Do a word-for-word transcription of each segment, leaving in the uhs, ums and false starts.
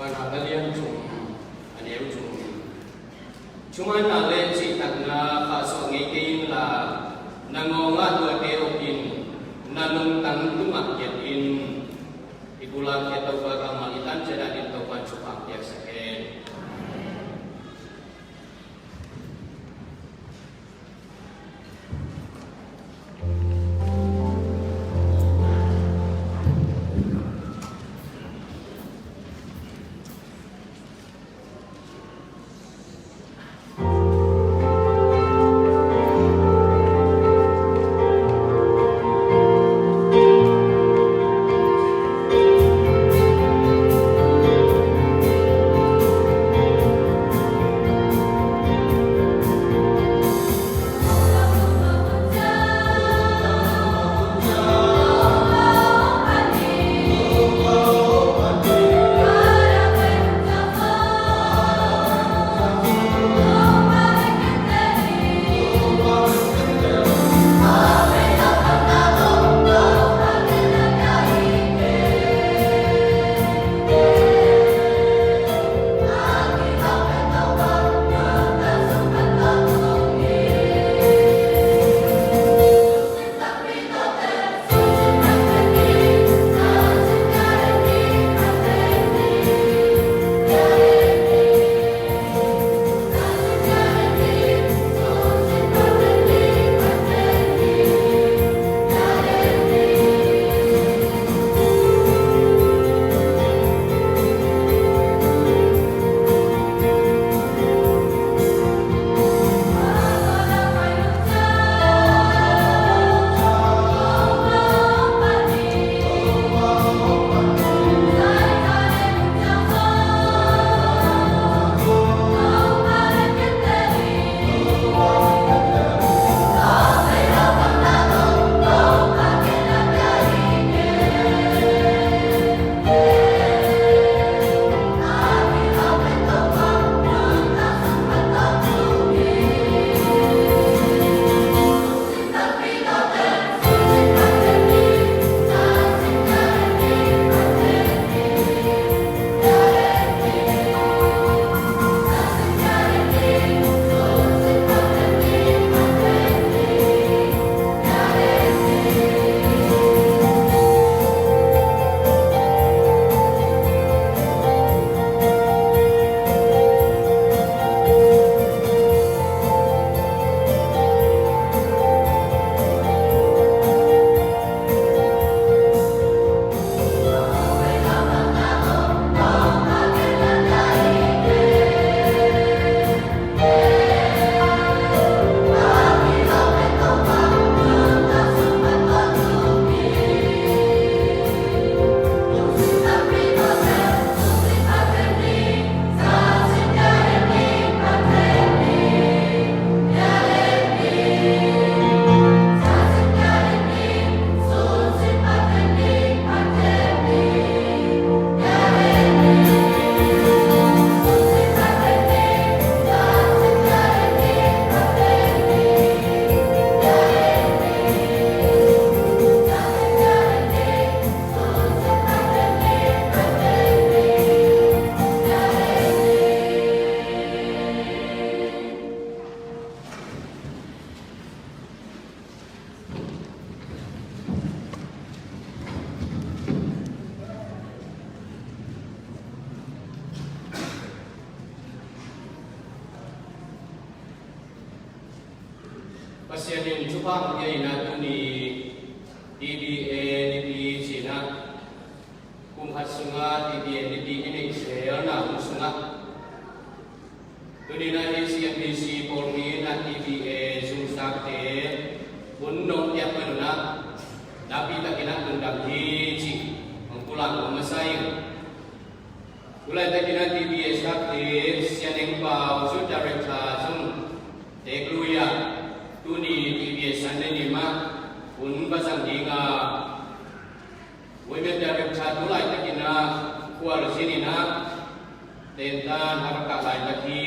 Hana a lian thum, a neu thum. Thumanna le cihtakna khahsuah ngei kei inla, na ngawngah tuate okin, na lungtang tungah kiat in. I pulak khia Topa kammal i tan ciat a din Topa thupha piaksak hen. Pasian in thupha hong pia in ah, tuni T B A nipi ci-in ah, kum khat sungah T B A nipi i neih zelna hun sungah, tuni-in ah hih C M B C pawlpi in ah T B A zungzakte hun nong piak man un ah, nakpi takin ah lungdam hi cih hong pulak nuam masa ing. Tu laitakin ah T B A zungzakte, Sia Neng Pau, Youth Director zong teek lui ah, tuni T B A Sunday ni mah hun va zang ding a, Women Director tu laitakin ah khualzin in ah tentan a va kah laitak hi.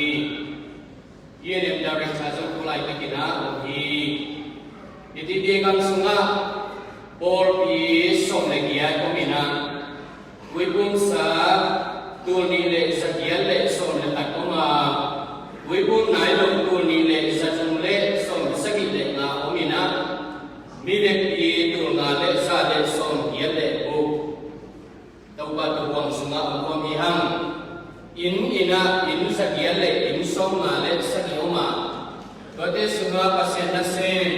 E N M Director zong tu laitakin ah om hi. Hih T B A gam sungah pawlpi sawm le giat om in ah, tuiphumsa tul nih le Pasian nasem,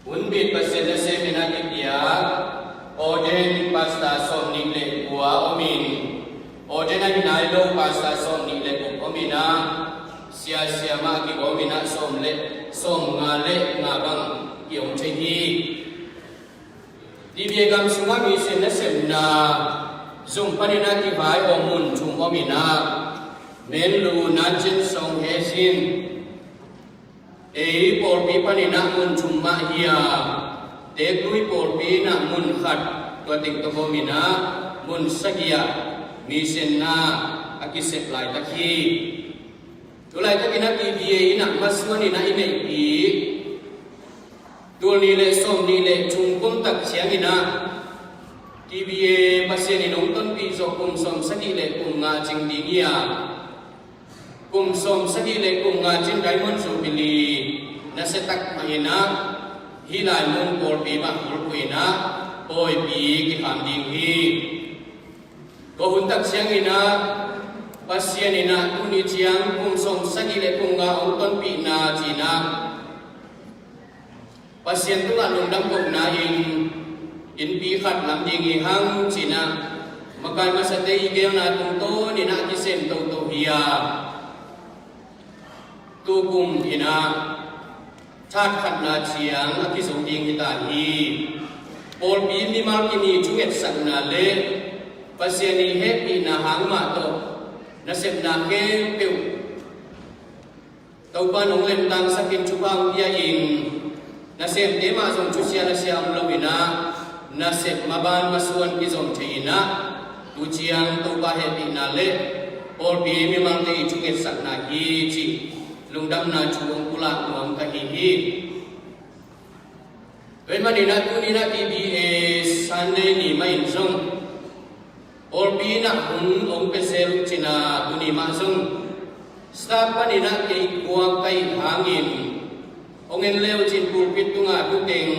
hunbit Pasian nasem in a kipiak ordain pastor sawmnih le kua om in, ordain a hi nai lo pastor sawmnih le guk om in a, sia sia mah a kiom in a sawm le, sawmnga le nga bang kiom thei hi. T B A gam sungah mission nasepna zum panin a kivai aw mun thum om in a, Menlu, Nanjing, Songhe, Hezin. Ei pawlpi panin a mun thum mah hi a, Teeklui pawlpi in a mun khat, tua teng tawh om in a, mun sagih ah missionna a kisep laitak hi. Tu laitakin a T B A in a masuan in a i neihpih, tul nih le sawmnih le thum kum tak ciangin a, T B A Pasian in hong tonpih zawh kum sawmsagih le kum nga cing ding hi a, kum sawmsagih le kum nga cin Diamond Jubilee nasia tak mah in a, hih lai mun pawlpi mah bulphuh in a, pawipi kikham ding hi. Tua hun tak ciangin a, Pasian in a tuni ciang kum sawmsagih le kum nga hong tonpihna ci-in a, Pasian tungah lungdam kohna in innpi khat lam ding hi hang ci-in a, makai masate i geelna tungtawn in a kisem toto hi a, tu kum in a, thatkhatna ciang a kizo ding hi ta hi. Pawlpi mimal kini thungetsakna le Pasian i hehpihna hang mah tawh nasepna khempeuh Topa in hong lemtangsak in thupha hong pia in, nasemte mah zong thusia nasia om lo in a, nasep maban masuan kizom thei in a, tu ciang Topa hehpihna le pawlpi mimalte i thungetsakna hi cih lungdamna thu hong pulak nuam ka hi hi. Tua ahih manin a tuni in a T B A Sunday ni mah in zong pawlpi in a hun hong pia zel uh ci-in a tuni mah zong staff panin a kei kua ka hih hangin hong en le uh cin pulpit tungah tu teng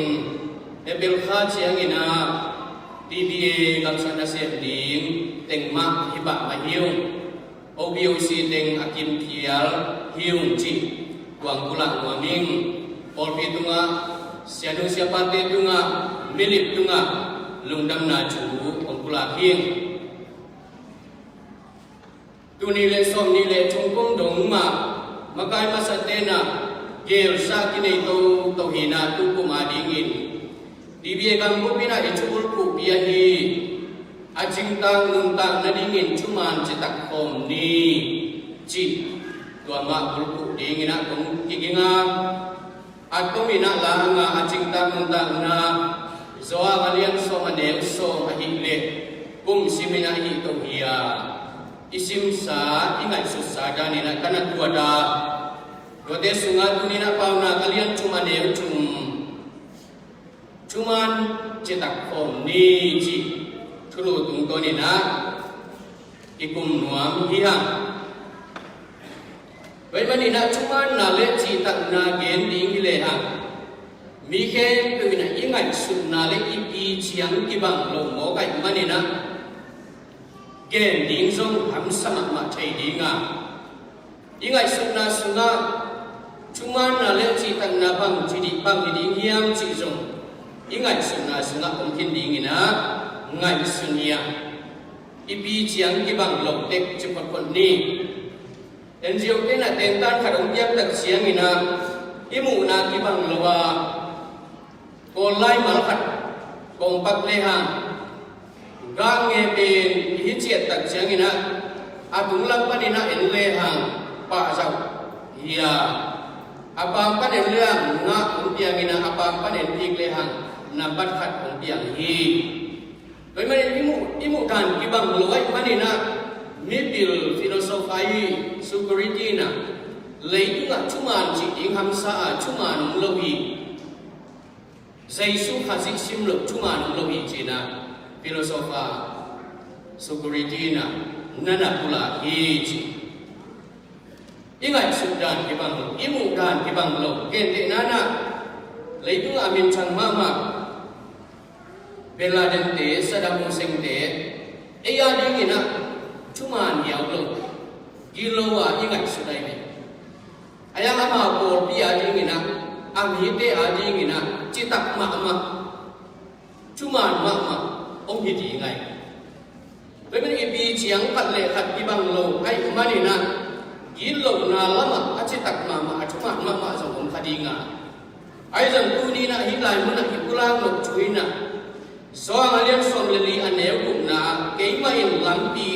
April kha ciangin a T B A gamsatna sem ding teng mah hi pah mah hi ung. O B O C teng a kim phial hi ung cih tua hong pulak nuam ing. Pawlpi tungah, sianu siapate tungah, milip tungah lungdamna thu hong pulak hi ing. Tul nih le sawmnih le thum kum dong mah makai masate in a geelsa kinei toto hi in a, tu kum a dingin T B A gam bup in a i thu bulphuhpi ahi, a cingtak nuntak nadingin thuman citak khawm ni cih tua mah bulphuh dingin a kong kiging a, a tom in a la hang a, a cingtak nuntakna Johan a lian sawm a neu sawm ahih leh kum sim in a hih to hi a, i simsa, i ngaihsutsa dan in a ka na tuat a, tuate sungah tuni in a Paunak a lian thum a neu thum, thuman citak khawm ni cih thulu tungtawn in a i kum nuam hi hang. Tua ahih manin a thumanna le cihtakna gen ding hi lehang, mi khempeuh in a i ngaihsutna le i pi ciang kibang lo mawk ahih manin a gen ding zong hamsa mahmah thei ding a, i ngaihsutna sungah thumanna le cihtakna bang ci dih bang hi ding hiam cih zong i ngaihsutna sungah om khin dingin a ngaihsun hi a, i pi ciang kibang lo tek ci photphot ni. N G O te in a tentan khat hong piak tak ciangin a, i muhna kibang lo a, Kawl laimal khat kong pak lehang, gah nge pen i hi ciat tak ciangin a, a tunglam panin a en lehang pah zauh hi a, a paam pan en lehang nga hong piang in a, a paam pan en kik lehang nambat khat hong piang hi. Tua ahih manin i muh, i muh dan kibang lo ahih manin a, mipil philosophy, security in a, leitungah thuman cih ding hamsa a, thuman om lo hi. Jesu Khazih sim loh thuman om lo hi ci-in a, philosopher, security in a, na na pulak hi ci. I ngaihsut dan kibang lo, i muh dan kibang lo, gentehna in a, leitungah a minthang mahmah Bin Laden te, Saddam Hussein te, ei a dingin a thuman hiau lo, gilo a i ngaihsut ahi ve. Ahi hang ama pawlpi adingin ah, a mite adingin ah citak mahmah, thuman mahmah hong hi ding ahi. Tua ahih manin i pi ciang khat le khat kibang lo ahih manin ah, gitlohna lamah a citak mahmah, a thuman mahmah zong om kha ding a. Ahi zong tuni-in ah hih lai munah i pulak nop thu in ah, Johan a lian sawm le li, a neu gukna ah, "Keimah in lampi,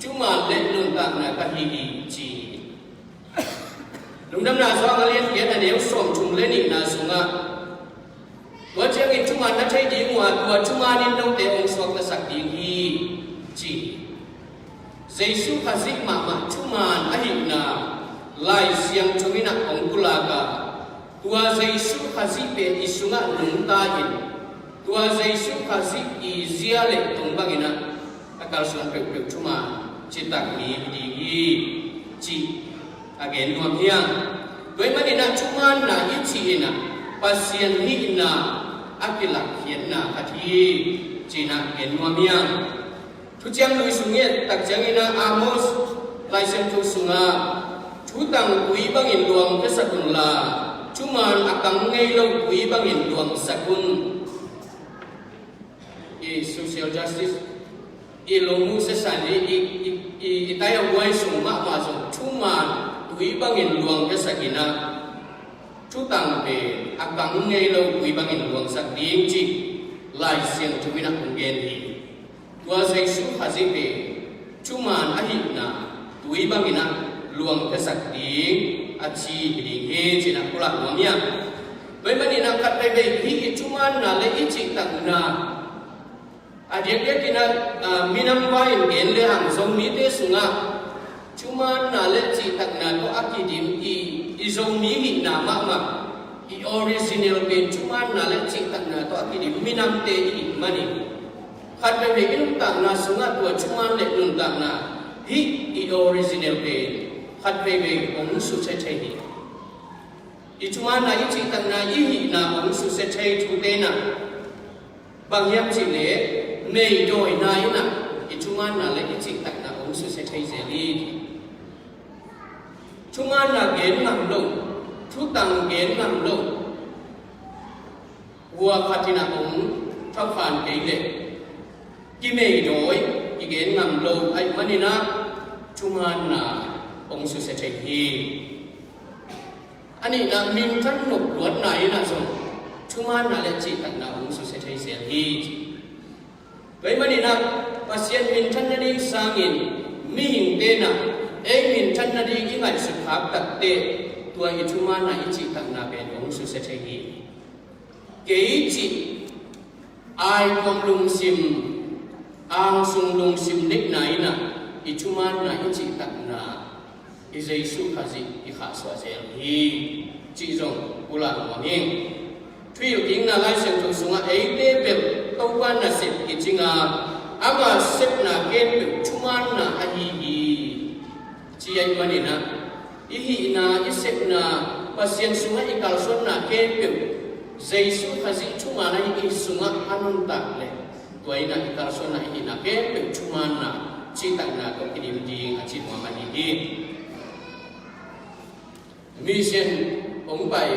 thuman le nuntakna ka hi hi," ci. Lungdamna Johan a lian giat, a neu sawmthum le nihna sungah, "Tua ciangin thuman na thei ding uh a, tua thuman in note hong suaktasak ding hi," ci. Jesu Khazih mahmah thuman ahihna Lai Siangtho in ah hong pulak a, tua Jesu Khazih pen i sungah nungta in, tua Jesu Khazih i zia le tong bangin ah a kalsuan peuhpeuh thuman citak mi hi ding hi, cih a gen nuam hi hang. Tua ahih manin ah thumanna i cih in ah Pasian hihna a kilakkhiatna khat hi, ci-in ah gen nuam hi hang. Thuciam Lui sung i et tak ciangin ah Amos Lai Siangtho sungah, "Thutang tui bangin luang pia sak unla, thuman a kang ngei lo tui bangin luang sak un." I social justice, i lungmuh sisan, i, i, i, i, i tai a huai sung mahmah zong thuman tui bangin luang pia sak in ah, thutang pen a kang ngei lo tui bangin luangsak ding, cih Lai Siangtho in ah hong gen hi. Tua Jesu Khazih pen thuman ahihna tui bangin ah luang pia sak ding a ci hi ding hi, ci-in ah pulak nuam hi hang. Tua ahih manin ah khat veivei hih i thumanna le i cihtakna, a diakdiakin ah, ah, minam vai-in gen le hang, Zomite sungah thumanna le cihtakna tawh a kidim i, i Zomi hihna mahmah, i original pen thumanna le cihtakna tawh a kidim minamte i hih manin, khat veivei i nuntakna sungah tua thuman le nuntakna, hih i original pen khat veivei hong susia thei hi. I thumanna, i cihtakna, i hihna hong susia thei thute in ah, bang hiam cih leh, meidawina in ah i thumanna le i cihtakna hong susia thei zel hi. Thumanna gen ngam lo, thutang gen ngam lo, hua khat in ah hong thakhan kei leh, kimeidawi, kigen ngam lo ahih manin ah thumanna hong susia thei hi. A nihna, minthan nop luatna in ah zong thumanna le cihtakna hong susia thei zel hi. Tua ahih manin ah Pasian minthan nading sangin, mihingte in ah ei minthan nading i ngaihsut khak takteh, tua i thumanna, i cihtakna pen hong susia thei hi. Kei cih aikuang lungsim, angsung lungsim neihna in ah i thumanna, i cihtakna, i Jesu Khazih i khahsuah zel hi, cih zong pulak nuam ing. Thuhilhkikna Lai Siangtho sungah eite bel Topa nasep kicing a, ama sepna khempeuh thumanna ahi hi, ci ahih manin ah, i hihna, i sepna, Pasian sungah i kalsuanna khempeuh Jesu Khazih thuman ahi i sungah a nuntak leh, tua in ah i kalsuanna, i hihna khempeuh thumanna, cihtakna tawh kidim ding a ci nuam ahi hi. Mission hong pai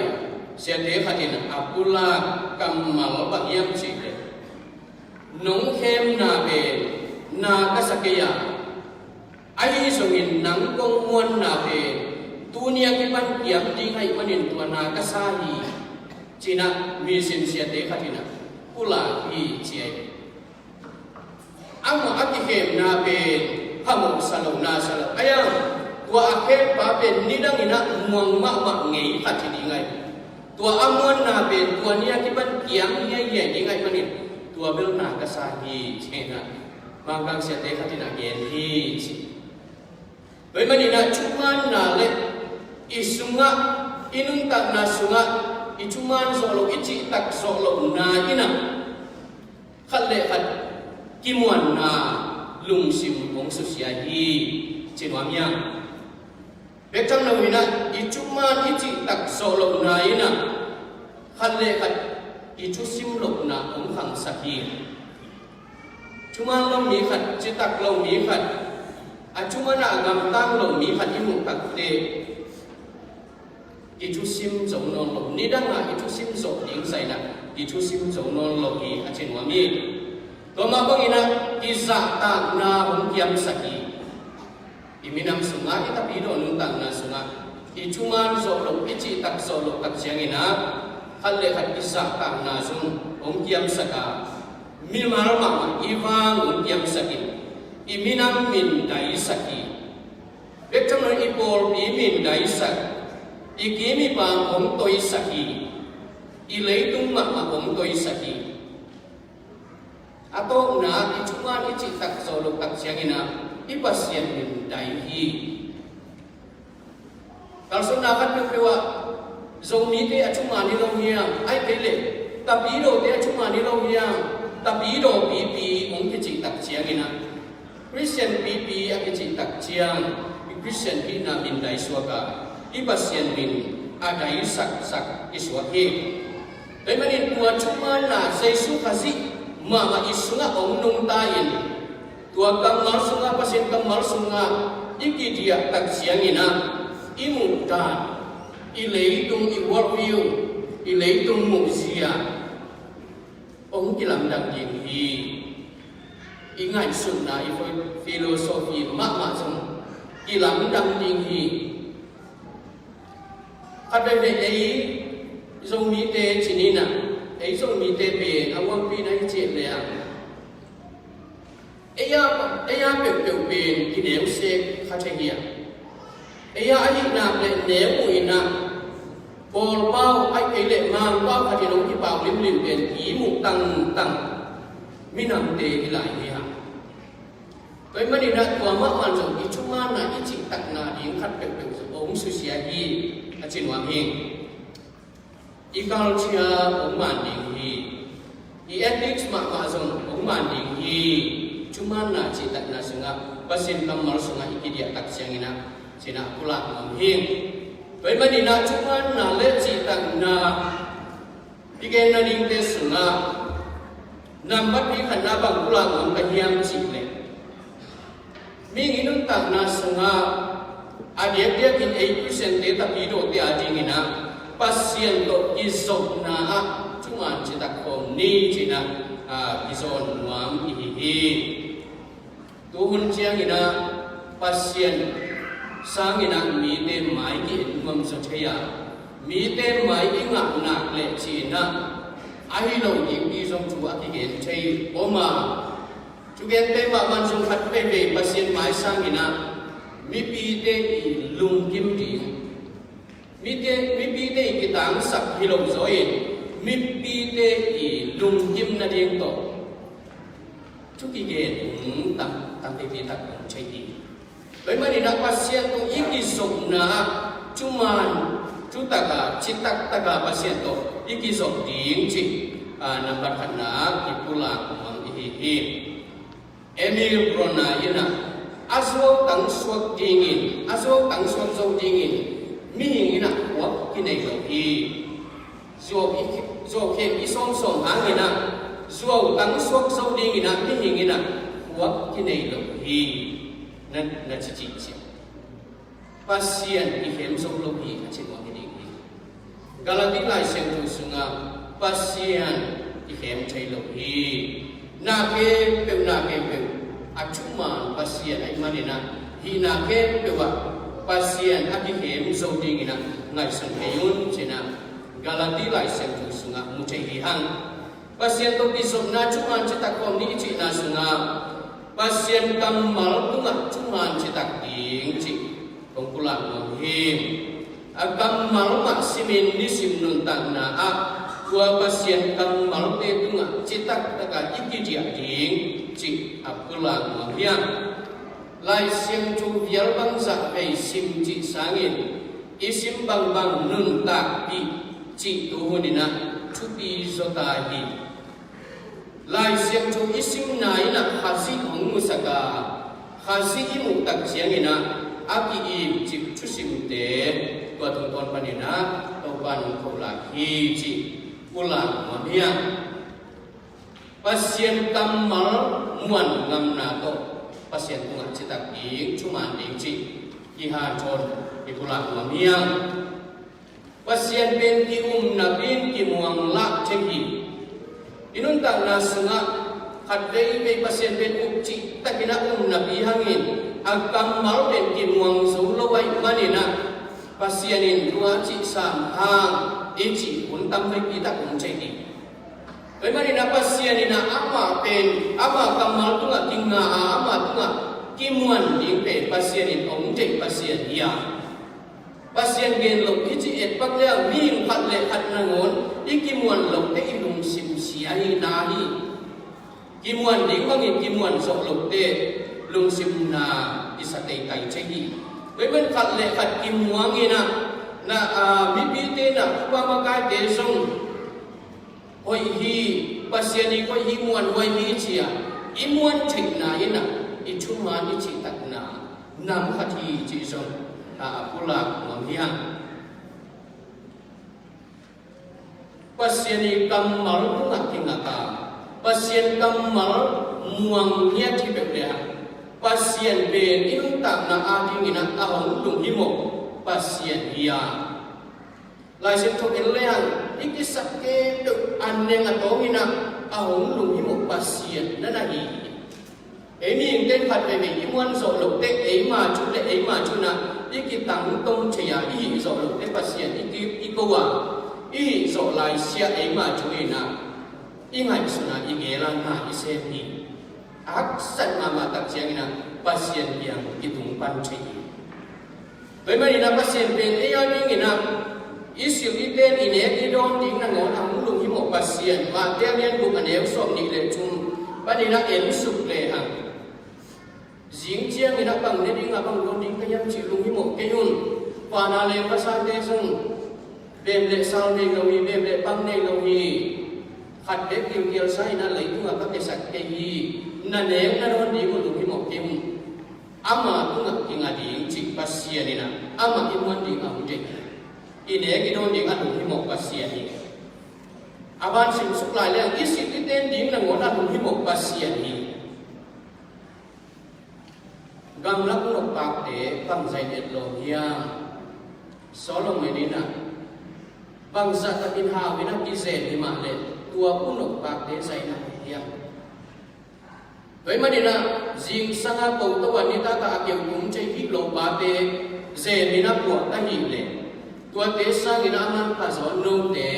siate khat in a pulak kammal bang hiam cih leh, nong khemna pen na ka sa kei a, ahi zongin nang kong muanna pen tuni a kipan kiam ding ahih manin tua na ka sa hi, ci-in ah mission siate khat in a pulak hi, ci hi. Amah a kikhemna pen phamawh sa lo, na sa lo. Ahi hang tua a khempa pen nidangin ah muang mahmah ngei khat hi ding ahi. Tua a muanna pen tua ni a kipan kiam hiaihiai ding ahih manin tua bel na ka sa hi, ci-in ah Mangkang siate khat in a gen hi, ci. Tua ahih manin ah thumanna le i sungah, i nuntakna sungah i thuman zawh loh, i cihtak zawh lohna in ah khat le khat kimuanna lungsim hong susia hi, ci nuam hi hang. Bek tham lo in ah i thuman, i cihtak zawh lohna in ah khat le khat i thusim lohna hong khangsak hi. Thuman lo mi khat, cihtak lo mi khat, a thuman ah gamtang lo mi khat i muh takteh, i thusim zo nawn lo, nidangah i thusim zo ding zahin ah i thusim zo nawn lo hi a ci nuam hi. Tua mah bangin ah kizahtakna hong kiamsak hi. I minam sungah, i tapidaw nuntakna sungah i thuman zawh loh, i cihtak zawh loh tak ciangin ah khat le khat kizahtakna zong hong kiamsak a, mimal mahmah i vang hong kiamsak in i minam mindaisak hi. Bek tham loin i pawlpi mindaisak, i kim i pam hong toisak hi. I leitung mahmah hong toisak hi. A tawpna, i thuman i cihtak zawh loh tak ciangin ah i Pasian mindai hi. Kalsuanna khat peuhpeuh ah Zomite a thuman hi lo hiam, ahih kei leh Tapidawte a thuman hi lo hiam, Tapidaw pipi hong kicih tak ciangin ah, Khristian pipi a kicih tak ciang, i Khristian hihna mindai suak a, i Pasian min a daisaksak i suak hi. Tua ahih manin tua thumanna Jesu Khazih mahmah i sungah hong nungta in, tua kammal sungah, Pasian kammal sungah i kidiah tak ciangin ah, i muhdan, i leitung, i worldview, i leitung muhzia hong kilamdang ding hi. I ngaihsutna, i philosophy mahmah zong kilamdang ding hi. Khat veivei ei Zomite ci ni in ah, ei Zomite pen a uangpi na hi cih leh ah, ei a, ei a peuhpeuh pen kineu sek kha thei hi a, ei a ahih nak leh neu uh in ah, Kawlpau ahih kei leh Mangpau khat in hong kipau limlim pen i muh tangtang minamte hi lai hi a. Tua ahih manin ah tua mahmah zong i thumanna, i cihtakna ding khat peuhpeuh zong hong susia hi a ci nuam hi. I culture hong man ding hi. I ethics mahmah zong hong man ding hi. Thumanna, cihtakna sungah Pasian kammal sungah i kidiah tak ciangin ah, ci-in ah pulak nuam hi. Tua ahih manin ah thumanna le cihtakna i genna dingte sungah nambat pi khatna bang pulak nuam ka hiam cih leh, mihing i nuntakna sungah a diakdiakin ei Khristiante, Tapidawte a dingin ah Pasian tawh kizopna ah thuman citak khawm ni ci-in ah, a, kizawn nuam i hi hi. Tuhun ciangin ah Pasian sangin ah mite mai ki-en nuam zaw thei a, mite mai i ngah nak leh ci-in ah, ahi lo ding i zong thu a kigen thei om a. Thugente mahmah zong khat veivei Pasian mai sangin ah mipite i lungkim ding, mite, mipite i kitangsak hi lo zaw in, mipite i lungkim nading tawh thu kigen hong tam, tam pipi tak hong thei hi. Tua ahih manin ah Pasian tawh i kizopna ah thuman, thutak a, citak tak a Pasian tawh i kizop ding cih, a, nambat khatna ah kipulak nuam i hi hi. Emil Brunner in ah, a zuautang suak dingin, a zuautang suak zo dingin mihing in ah khuak kinei lo hi. Zuau i, zuau khem i sawmsawm hangin ah, zuautang suak zo dingin ah mihing in ah khuak kinei lo hi. Na, na ci cihciah. Pasian i khem zo lo hi a ci nuam hi ding hi. Galati Lai Siangtho sungah Pasian i khem thei lo hi. Na khempeuh, na khempeuh a thuman Pasian ahih manin ah, hihna khempeuh ah Pasian a kikhem zo dingin ah ngaihsun kei un ci-in ah Galati Lai Siangtho sungah mu thei hi hang. Pasian tawh kizopna thuman citak khawm ni i cihna sungah Pasian kammal tungah thuman citak ding cih kong pulak nuam hi. A kammal mah simin nisim nuntakna ah tua Pasian kammalte tungah citak taka i kidiah ding cih a pulak nuam hi a. Lai Siangtho vial bangzah vei sim cih sangin i sim bangbang nuntakpih cih tuhun in ah thupi zaw ta hi. Lai Siangtho i simna in ah Khazih hong musak a, Khazih i muh tak ciangin ah a ki-ipcip thusimte tua tungtawn panin ah Topa in hong kholak hi cih pulak nuam hi a. Pasian kammal muan ngamna tawh Pasian tungah citak ding, thuman ding cih kihanthawn i pulak nuam hi a. Pasian pen ki-um napi-in kimuang lah thei hi. I nuntakna sungah khat veivei Pasian pen up cihtakin a um napi hangin a kammal pen kimuang zo lo ahih manin ah Pasian in tua cih sam hang i cih hun tamveipi tak om thei hi. Tua ahih manin ah Pasian in ah amah pen ama kammal tungah kinga a, ama tungah kimuan ding pen Pasian in hong deih Pasian hi a, Pasian gen loh i cih et pak leng mihing khat le khat nangawn i kimuan loh teh i lungsim sia hi na hi. Kimuan ding bangin kimuan zawh loh teh lungsim na i sa teitai thei hi. Tua ahih manin khat le khat kimuang in ah, na, a, mipite na, upa makaite zong hoih hi, Pasian i hoih hi, muanhuai hi ci-a i muan theihna in ah i thuman i cihtakna nam khat hi cih zong a pulak nuam hi hang. Pasian i kammal tungah kingak a, Pasian kammal muang ngiat hi peuh le hang Pasian pen i nuntakna adingin ah a hong lunghimawh Pasian hi a, Lai Siangtho en le hang i kisap khempeuh a neng a tawngin ah a hong lunghimawh Pasian na na hi. Ei mihingte in khat veivei i muan zawh loh teh eima thu le eima thu in ah i kitangtong thei a, i hih zawh loh teh Pasian i ki, i ko a, i hih zawh lai sia eima thu in ah i ngaihsun a, i gel a, na i sem hi. A haksat mahmah tak ciangin ah Pasian kiang i tung pan thei hi. Tua ahih manin ah Pasian pen ei a dingin ah i silh i ten, i nek i dawn ding nangawn a hong lunghimawh Pasian, Matthai a lian guk a neu sawmnih le thum panin ah en suk le hang, zing ciangin ah bang ne ding a, bang dawn ding ka hiam cih lunghimawh kei un. Van a leng vasate zong bem le sal nei lo hi, bem le pang nei lo hi. Khat bek gilkial sa in ah leitungah ka kiasak kei hi. Na nek na dawn ding uh lunghimawh kei un. Ama tungah kinga ding cih Pasian in ah amah i muan ding a hong deih. I nek i dawn ding a lunghimawh Pasian hi. A ban simsuk lai leng i silh i ten ding nangawn a lunghimawh Pasian hi. Gamlak unok pakte bangzah in etlawm hiam? Solomon in ah bangzah takin hau in ah kizen hi mah leh tua unok pakte zah in ah hoih hiam? Tua ahih manin ah zingsang a ko to a nitak a a keu tum thei hih lopate zen in a puah ahih leh tuate sangin a manpha zaw note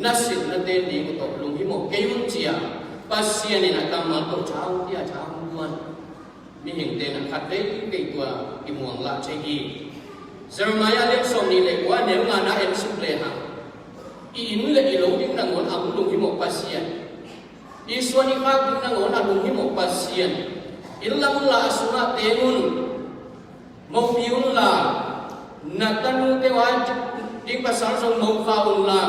na silh na ten ding uh tawh lunghimawh kei un ci-a Pasian in a kammal tawh tha hong pia, tha hong guan. Mihingte in a khat veivei tua kimuang lah thei hi. Jeremiah lian sawmnih le kua neu ngana en suk le hang, i inn le i lo ding nangawn a hong lunghimawh Pasian, i suan i khak ding nangawn a lunghimawh Pasian, inn lam unla a sungah teng un. Mopi unla, na tanute uh a ding pasal zong mokha unla,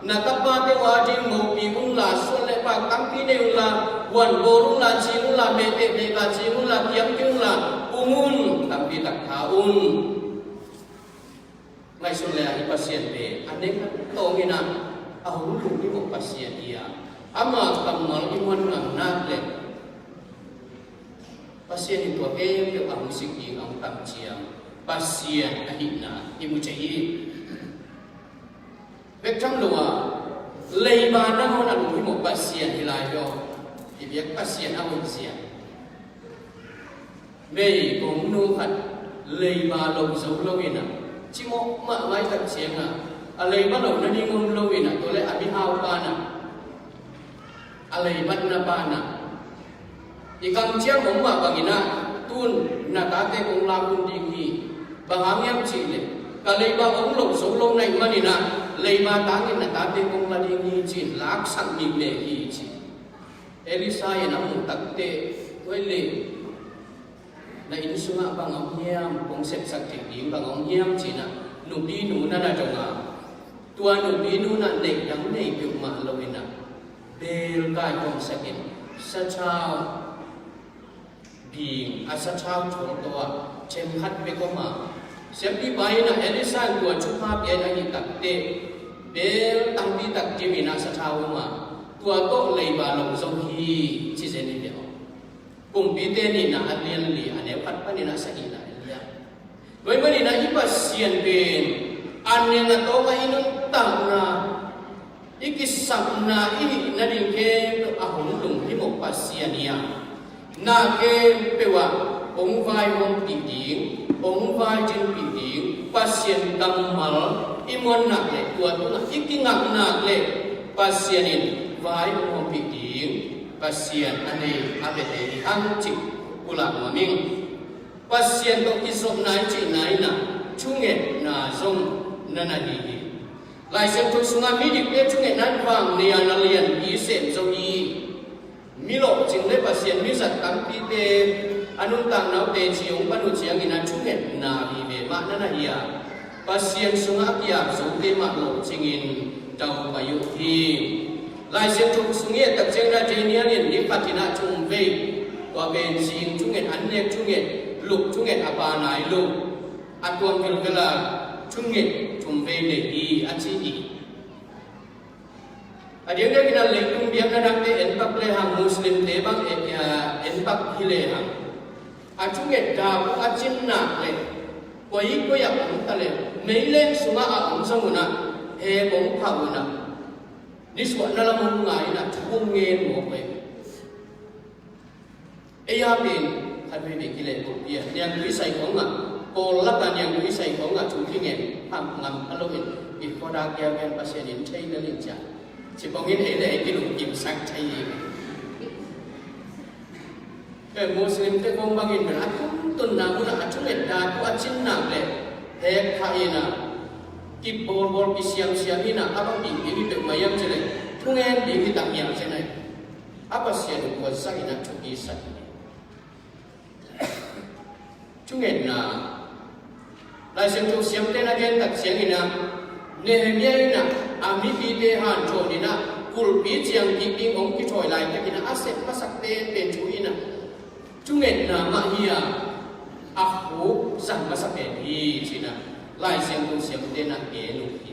na tapate uh a ding mopi unla, suan le pak tampi nei unla, huan bawl unla, cing unla, mehteh mehkah cing unla, kiampi unla, pung un, tampi tak tha un. Ngaihsun le ah i Pasian pen a neng a tawngin ah a hong lunghimawh Pasian hi a, ama kammal i muan ngam nak leh Pasian in tua khempeuh a hong sik ding a hong tam ciang Pasian ahihna i mu thei hi. Bek tham lo a, leiba nangawn a lunghimawh Pasian hi lai hi aw. I biak Pasian a hoih zia. Meigongnu khat leiba lo zo lo in ah, cimawh mahmah i tak ciangah a leiba lo nading om lo in ah, tua leh a mihau pan ah, a leibatna pan ah, i kamciam om mah bangin ah, tun na tate kong lak hun ding hi. Bang hang hiam cih leh ka leiba om lo zo lo na hih manin ah, leiba tangin na tate kong la ding hi ci-in laksak mihmeh hi ci. Elisha in a muh takteh, tua leh na inn sungah bang om hiam, kong sepsak theih ding bang om hiam ci-in ah nupinu na na dong a, tua nupinu na neih dang nei peuhmah lo in ah, beel kai kawmsak in, sathau ding a sathau thawl tawh a, them khat bek om a, siampipa in ah Elisha in tua thupha pia in ahih takteh beel tampi tak dim in ah sathau om a, tua tawh leiba lo zo hi ci zen in ah. Kumpite nihna a lian li a neu khat panin a sagihna en lian. Tua ahih manin ah i Pasian pen An nen a tawng a i nuntakna, i kisapna, i hihna ding khempeuh a hong lunghimawh Pasian hi a, na khempeuh ah hong vaihawmpih ding, hong vaidinpih ding Pasian kammal i muan nak leh, tua tungah i kingak nak leh Pasian in vai hong hawmpih ding Pasian a nei a biate hi hang cih pulak nuam ing. Pasian tawh kizopna i cihna in ah thungetna zong na na hi hi. Lai Siangtho sungah midikte thungetna in vang nei a, na lianpi sem zo hi. Mi lawhcing le Pasian mizat tampite a nuntakna uh teci hong pan uh ciangin a thungetna hi ve mah na na hi a, Pasian sungah a ki-ap zote mah lawhcingin dau pai uh hi. Lai Siangtho sung i et tak ciangin ah Daniel in ni khat in ah thum vei, tua pen zing thunget, an nek thunget, luk thunget a pa nai lo, a tuam vilvel a thunget thum vei nei hi a ci hi. A diakdiakin ah leitung biakna dangte en pak lehang, Muslimte bang en, a, en pak hi lehang, a thunget dap uh a cin nak leh, koi koi ah om ta leh, meileng sungah a om zong un ah, he kong phah un ah, nisuahna lam hong ngai in ah thu hong ngen mawk leh. Ei a pen khat veivei kilehbulhpih a, niangtui sai khawngah, Kawl lakah niangtui sai khawngah thu kingen phamh ngam kha loin, i khuadak kiapian Pasian in thei lel in ciah, ci pongin ei le ei kilungkimsak thei hi. Pen Muslimte khawng bangin pen a tuntunna munah a thunget dap uh a cin nak leh, hek phah in ah, kipbawlbawl kisiamsiam in ah, a bang bing ding hi peuhmah hiam cih leh, thungen ding hi tak hiam cih leh, a Pasian uh kua zah in ah thupi sak hi. Thungetna, Lai Siangtho siamte na gen tak ciangin ah, Nehemiah in ah a mipite hanthawn in ah kulhpi ciang kik ding hong kithawi laitak in ah a sep masak penpen thu in ah, thungetna mah hi a, a khuk zang masa pen hi ci-in ah Lai Siangtho siamte na gen uh hi.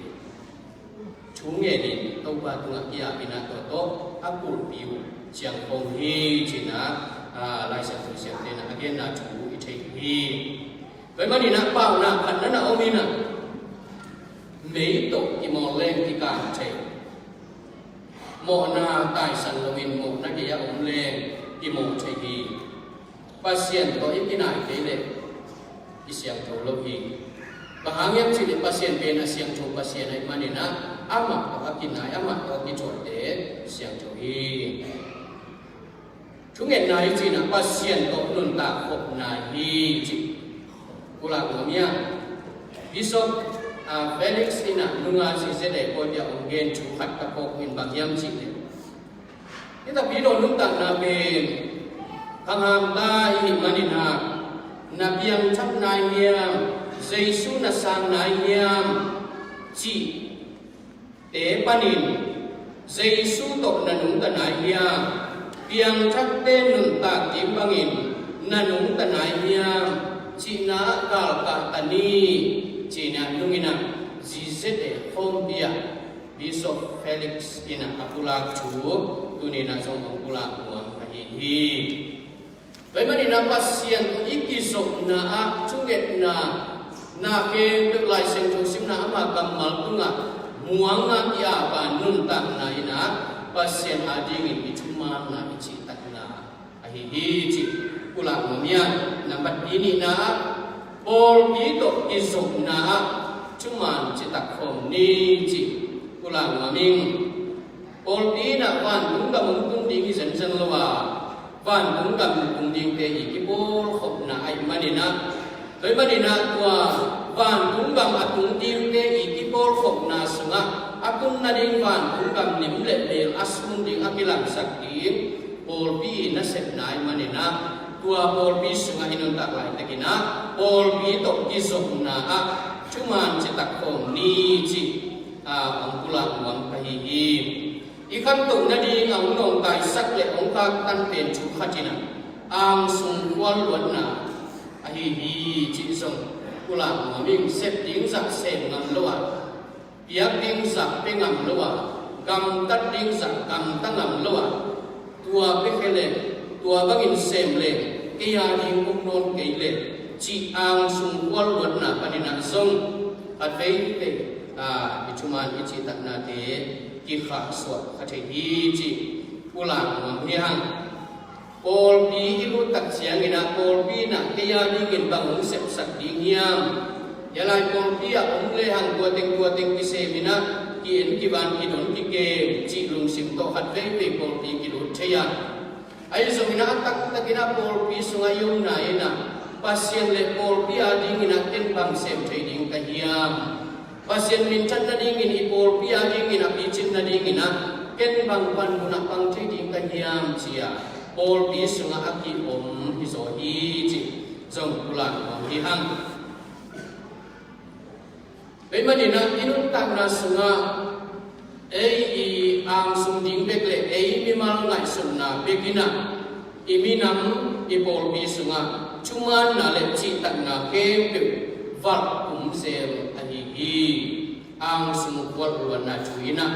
Thu ngenin Topa tungah ki-apin ah tua tawh a kulhpi uh ciang khong hi ci-in ah, a, Lai Siangtho siamte na a genna thu i thei uh hi. Tua ahih manin ah paunak khat na na om in ah, mei tawh kimawl leng kikang thei, mawhna taisan loin mawhna gei-ah om leng kimawh thei hi. Pasian tawh i kinai kei leh i siangtho lo hi. Bang hang hiam cih leh Pasian pen a siangtho Pasian ahih manin ah, amah tawh a kinai, amah tawh a kithuahte siangtho hi. Thungetna i cihna Pasian tawh nuntak khopna hi cih pulak nuam hi a. Bishop, ah, Felix in ah nunga Zi Zedek Pawi Pia hong gen thu khat ka phawk uh in bang hiam cih leh, hi takpi dawn nuntakna pen khanghamta i hih manin ah, na piangthak nai hiam, Jesu na sang nai hiam cih te panin Jesu tawh na nungta nai hiam, piangthakte nuntak ding bangin na nungta nai hiam cihna ah galkah ta ni, ci-in ah nung in ah Zi Zedek Khawmpi ah Bishop Felix in ah a pulak thu tuni-in ah zong hong pulak nuam ahi hi. Tua ahih manin ah Pasian tawh i kizopna ah thungetna, na khempeuh Lai Siangtho simna ama kammal tungah muang a ki-ap a nuntakna in ah Pasian adingin i thumaanna i cihtakna ahi hi cih pulak nuam hi a. Nambat nihna ah pawlpi tawh kizopna ah thumaan citak khawm ni cih pulak nuam ing. Pawlpi in ah vantung gam hong tung ding hi zenzen lo a, vantung gam tung dingte i kipawlkhopna ahih manin ah, tua ahih manin ah tua vantung gam a tung dingte i kipawlkhopna sungah a tun nading vantung gam lim le mel a sun ding, a kilangsak ding pawlpi i nasepna ahih manin ah, tua pawlpi sungah i nuntak laitakin ah pawlpi tawh kizopna ah thumaan citak khawm ni cih, a, hong pulak nuam ka hi hi. I khantoh nading a hong nawngkaisak le hong khaktan pen thu khat in ah angsung khual luatna ahi hi cih zong pulak nuam ing. Sep ding zah sem ngam lo a, piak ding zah pia ngam lo a, gamtat ding zah gamta ngam lo a, tua pia khia leh, tua bangin sem leh kei a ding om nawn kei leh cih angsung khual luatna panin ah zong Khat veivei, ah, i thuman i cihtaknate kikhahsuah kha thei hi ci, pulak nuam hi hang. Pawlpi i lut tak ciangin ah, pawlpi in ah kei a dingin bang hong sepsak ding hiam? Hia lai pawlpi ah om lehang tua teng tua teng kisem in ah, ki-en kivan kidon kikem cih lungsim tawh khat veivei pawlpi kilut thei a. Ahi zongin ah a taktakin ah pawlpi sungah i omna in ah, Pasian le pawlpi a dingin ah ken bang sem thei ding ka hiam? Pasian minthan nadingin, i pawlpi a dingin a picin nadingin ah ken bang panmun ah pang thei ding ka hiam ci-a pawlpi sungah a ki-om hi zaw hi ci zong pulak nuam hi hang. Tua ahih manin ah i nuntakna sungah ei i angsung ding bek le ei mimal ngaihsutna bek in ah i minam, i pawlpi sungah thumaanna le cihtakna khempeuh valh kum zel ahi hi. Angsung khualluanna thu in ah.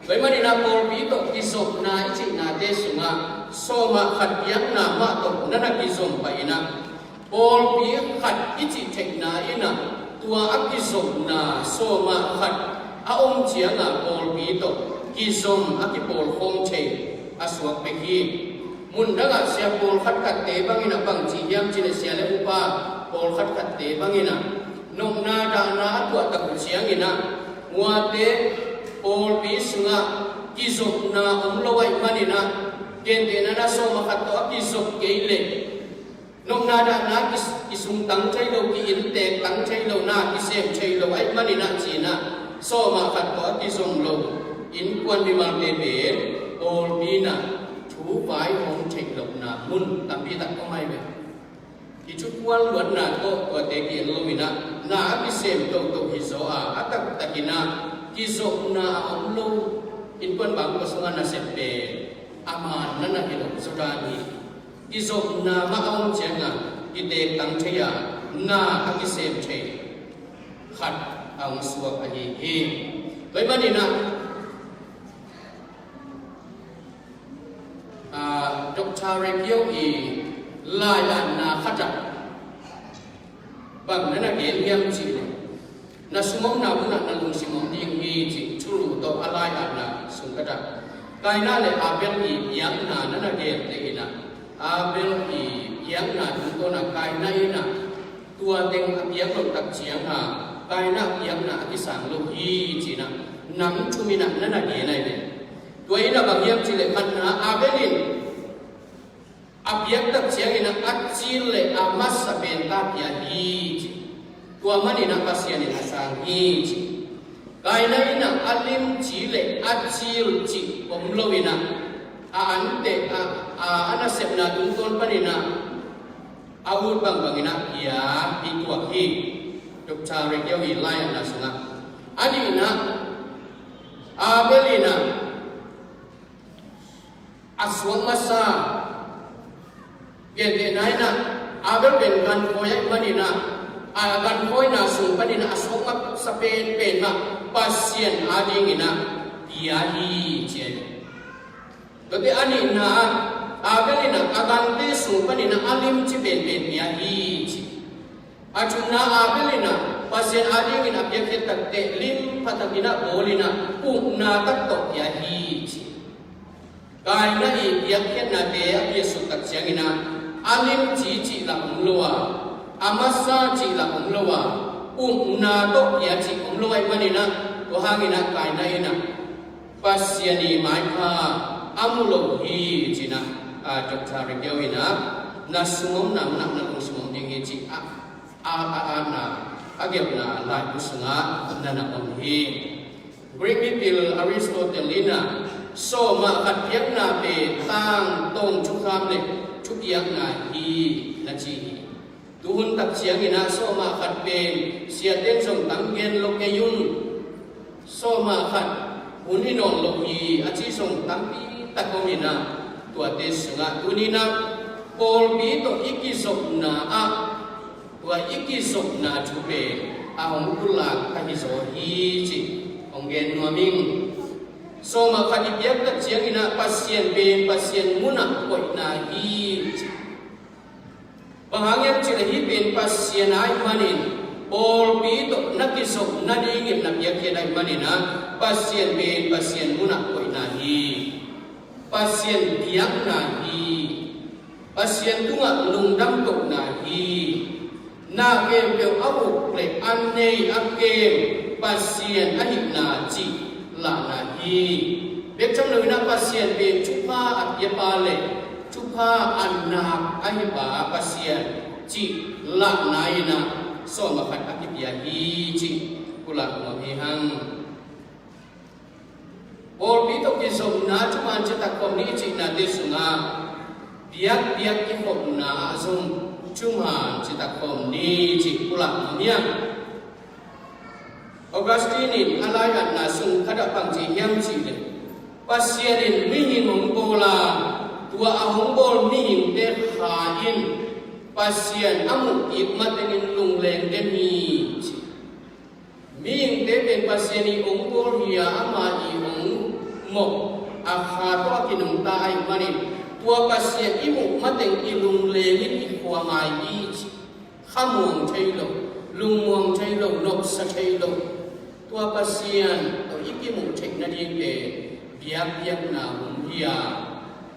Tua ahih manin ah pawlpi tawh kizopna i cihnate sungah sawm ah khat biakna mah tawh na na kizom pah in ah, pawlpi khat i cih theihna in ah, tua a kizopna sawm ah khat a om ciangah pawlpi tawh kizom a kipawlkhawm thei a suak bek hi. Mun dangah sia pawlkhat khatte bangin ah bang ci hiam cih leh sia le upa pawlkhat khatte bangin ah nopna dahna a tuahtak uh ciangin ah, muate pawlpi sungah kizopna om lo ahih manin ah, gentehna in ah sawm ah khat tawh a kizop kei leh nopna dahna ki, kisungtang thei lo, ki-inntek tang thei lo, na kisem thei lo ahih manin ah ci-in ah sawm ah khat tawh a kizom lo innkuan mimalte pen pawlpi in ah thu vaihawm theih lohna mun tampi tak om ahi ve. Hih thu khualluanna tawh tuate ki-en lo in ah, na a kisem toto hi zaw a, a taktakin ah kizopna a om lo innkuan bangkua sungah nasep pen a man na na hi lo zaw dan hi. Kizopna mah a om ciangah kitektang thei a, na a kisem thei khat a hong suak ahi hi. Tua ahih manin ah, ah, Doctor Rekiau i lai-atna khat ah bang na na gen hiam cih leh, na sungah omna munah na lungsim om ding hi cih thulu tawh a lai-atna sung khat ah Kaina le Abel i biakna na na gen teh in ah, Abel i biakna tungtawn ah Kaina in ah tua teng a piak loh tak ciangah Kaina biakna a kisang lo hi ci-in ah nam thum in ah na na gen ahi ve. Tua in ah bang hiam cih leh khatna Abel in a piak tak ciangin ah a cil le a masa pen ta pia hi ci. Tua manin ah Pasian in a sang hi ci. Kaina in ah a limci le a cil cih om lo in ah a ante a, a, a nasepna tungtawn panin ah a ut bangbang in ah pia hi tuak hi. Doctor Rekiau i lai-atna sungah. A nihna Abel in ah a suak masa, gentehna in ah Abel pen ganfawi ahih manin ah, a ganfawina sung panin ah a suak masa penpen mah Pasian a dingin ah pia hi ci ahi. Tuate a nihna ah Abel in ah a gante sung panin ah a limci penpen pia hi ci. A thumna Abel in ah Pasian a dingin a piakkhiat tak teh lim pha takin ah bawl in ah ukna tak tawh pia hi ci. Kaina i piakkhiatnate a piaksuk tak ciangin ah a limci cih lah om lo a, a masa cih lah om lo a, ukna tawh pia cih om lo ahih manin ah, tua hangin ah Kaina in ah Pasian i maipha a mu lo hi ci-in ah, a, Doctor Rekiau in ah na sungah omna munah na lungsim om ding hi ci a, a, a, a, na, a gelhna laibu sungah na na om hi. Greek mipil Aristotle in ah sawm ah khat piakna pen tangtawng thukham le thupiakna hi na ci hi. Tuhun tak ciangin ah sawm ah khat pen siaten zong tam gen lo kei un. Sawm ah khat hun hi nawn lo hi a ci zong tampi tak om in ah, tuate sungah tuni-in ah pawlpi tawh i kizopna ah tua i kizopna thu pen a hong pulak ahi zaw hi ci hong gen nuam ing. Sawm ah khat i piak tak ciangin ah Pasian pen Pasian munah koihna hi ci. Bang hang hiam cih leh hih pen Pasian ahih manin Pawlpi tawh na kizop nadingin na piakkhiat ahih manin ah, Pasian pen Pasian munah koihna hi. Pasian biakna hi. Pasian tungah lungdam kohna hi. Na khempeuh a uk le a nei a kem Pasian ahihna cih lahna hi. Bek tham loin ah Pasian pen thupha a piapa le thupha a nak ahi pa Pasian cih lahna in ah sawm a khat a kipia hi cih pulak nuam hi hang. Pawlpi tawh kizopna thuman citak khawm ni i cihnate sungah biakpiak kikhopna ah zong thuman citak khawm ni cih pulak nuam hi hang. Augustine in a lai-atna sung khat ah bang ci hiam cih leh, Pasian in mihing hong bawl a, tua a hong bawl mihingte kha in Pasian a muh kik matengin lungleng den hi ci. Mihingte pen Pasian i hong bawl hi a, ama i hong mawh a kha tawh a kinungta ahih manin, tua Pasian i muh mateng i lungleng in i khua ngai hi ci. Khamuang thei lo, lungmuang thei lo, nopsa thei lo. Tua Pasian tawh i kimuh theih nading pen biakpiakna hun hi a,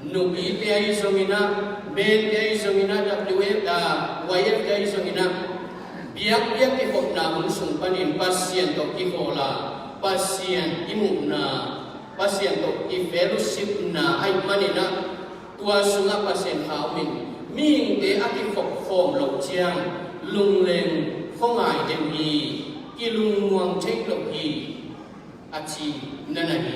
nupite ahi zongin ah, mente ahi zongin ah, W F, ah, Y F te ahi zongin ah, biakpiak kikhopna hun sung panin Pasian tawh kikhawl a, Pasian i muhna, Pasian tawh i fellowshipna ahih manin ah, tua sungah Pasian kha om in, mihingte a kikhop khawm loh ciang lungleng khuangai den hi, kilungmuang thei lo hi, a ci nana hi.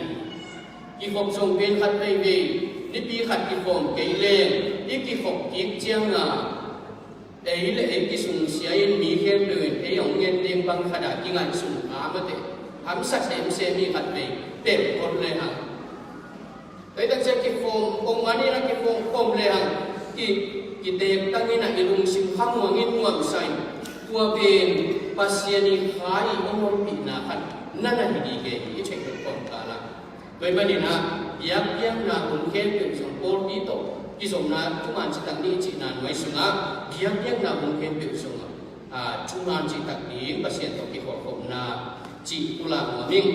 Kikhop zong pen khat veivei, nipi khat kikhawm kei leng i kikhop kik ciang a, ei le ei kisungsia in mi khempeuh in ei hong ngen ding bang khat a kingaihsun kha mate, hamsa semsem hi khat vei, pemkot le hang. Taitak sia kikhawm, kong man in a kikhawm khawm le hang, ki, kitek tang in a i lungsim khamuang in nuamsa in, tua pen Pasian i kha i hong ompihna khat nana hi ding hi i theih khawm kha la. Tua ahih manin ah, biakpiakna hun khempeuh zong pawlpi tawh kizopna thuman citak ni i cihna nuai sungah, biakpiakna hun khempeuh zong ah, thuman citak ding Pasian tawh kikholhkhopna cih pulak nuam ing.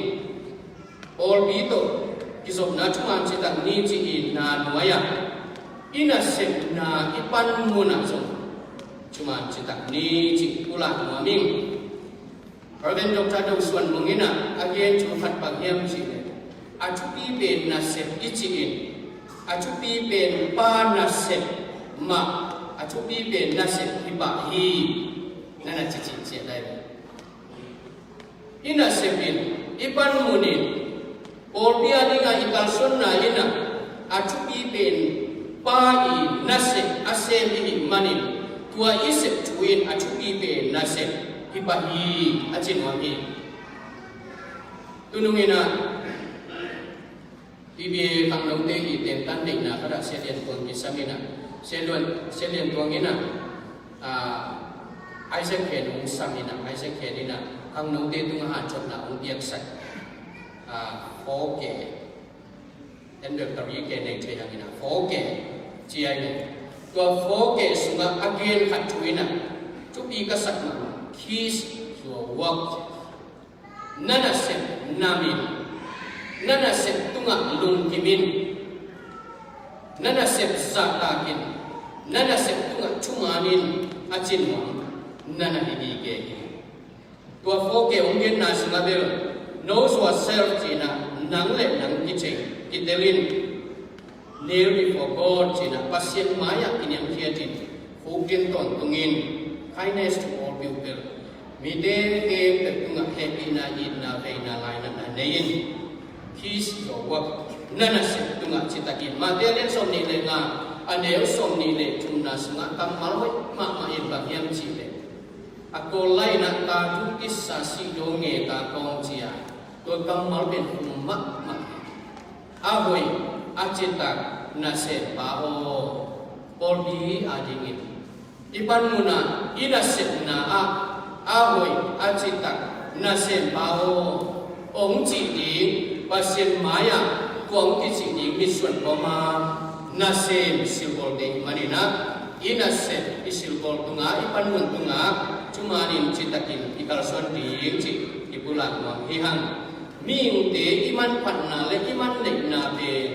Pawlpi tawh kizopna thuman citak ni cih i na nuai ah, i nasepna i panmun ah zong thuman citak ni cih pulak nuam ing. Reverend Doctor Do Suan Mung in ah a gen thu khat bang hiam cih leh, a thupi pen nasep i cih in, a thupi pen pa nasep mah, a thupi pen nasep hi pah hi, nana ci cih ciah lai. I nasep in, i panmun in, pawlpi a dingah i kalsuanna in ah, a thupi pen pa i nasep a sem i hih manin, tua i sep thu in a thupi pen nasep hi pah hi, a ci nuam hi. Tunung in ah, P B A khangnote i tentan deihna khat ah Sia Lian Tuang kisam in ah, Sia Lian, Sia Lian Tuang in ah, ah, Isaac Khen hong sam in ah, Isaac Khen in ah khangnote tungah hanthotna hong piaksak, ah, four K, ten dollar three K nei thei hang in ah, four K ci a hi. Tua four K sungah a gen khat thu in ah, thupi ka sak mah, Kiss Your Work. Na nasep nam in, na nasep tungah lungkim in, na nasep zahtak in, na nasep tungah thuman in, a ci nuam nana hi ding hi. Tua four K hong genna sungah bel, know yourself cih in ah, nang le nang kithei, kitel in, kneel before God cih in ah, Pasian mai-ah kiniamkhiat in, khukdin tawntung in, kindness to all people. Mite khempeuh tungah hehpihna, itna, veina, lainatna nei in, Kiss Your Work, na nasep tungah citak in. Matthai a lian sawmnih le nga, a neu sawmnih le thumna sungah kammal hoih mahmah in bang hiam cih leh, a Kawl lai in ah, "Ka thu kisa sih dong e, ka kawng," ci a, tua kammal pen hum mahmah. A hoih, a citak nasempa aw, pawlpi a dingin i panmun ah, i nasepna ah, a hoih, a citak nasempa aw, hong cih ding, Pasian mai-ah tua hong kicih ding mitsuan kawm a nasem silbawl ding manin ah, i nasep, i silbawl tungah, i panmun tungah, thumanin citakin i kalsuan ding cih i pulak nuam hi hang. Mihingte i manphatna le i manneihna pen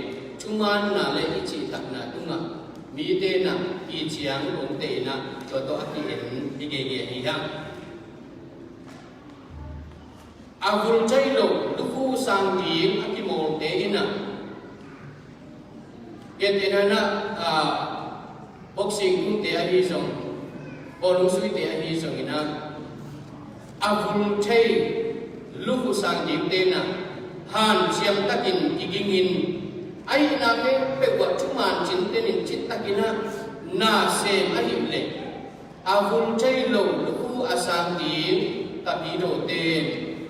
thumaanna le i cihtakna tungah mite in ah i ciang lungte in ah tua tawh a ki-en hi geige hi hang. A vul thei lo lukhu sang ding a kimawlte in ah, gentehna in ah, ah, boxing kungte ahi zong, bawlung suite ahi zong in ah, a vul thei lukhu sang dingte in ah hanciam takin kigingin, a hihna khempeuh ah thuman cinten in citakin ah na sem ahih leh, a vul thei lo lukhu a sang ding Kapidawte in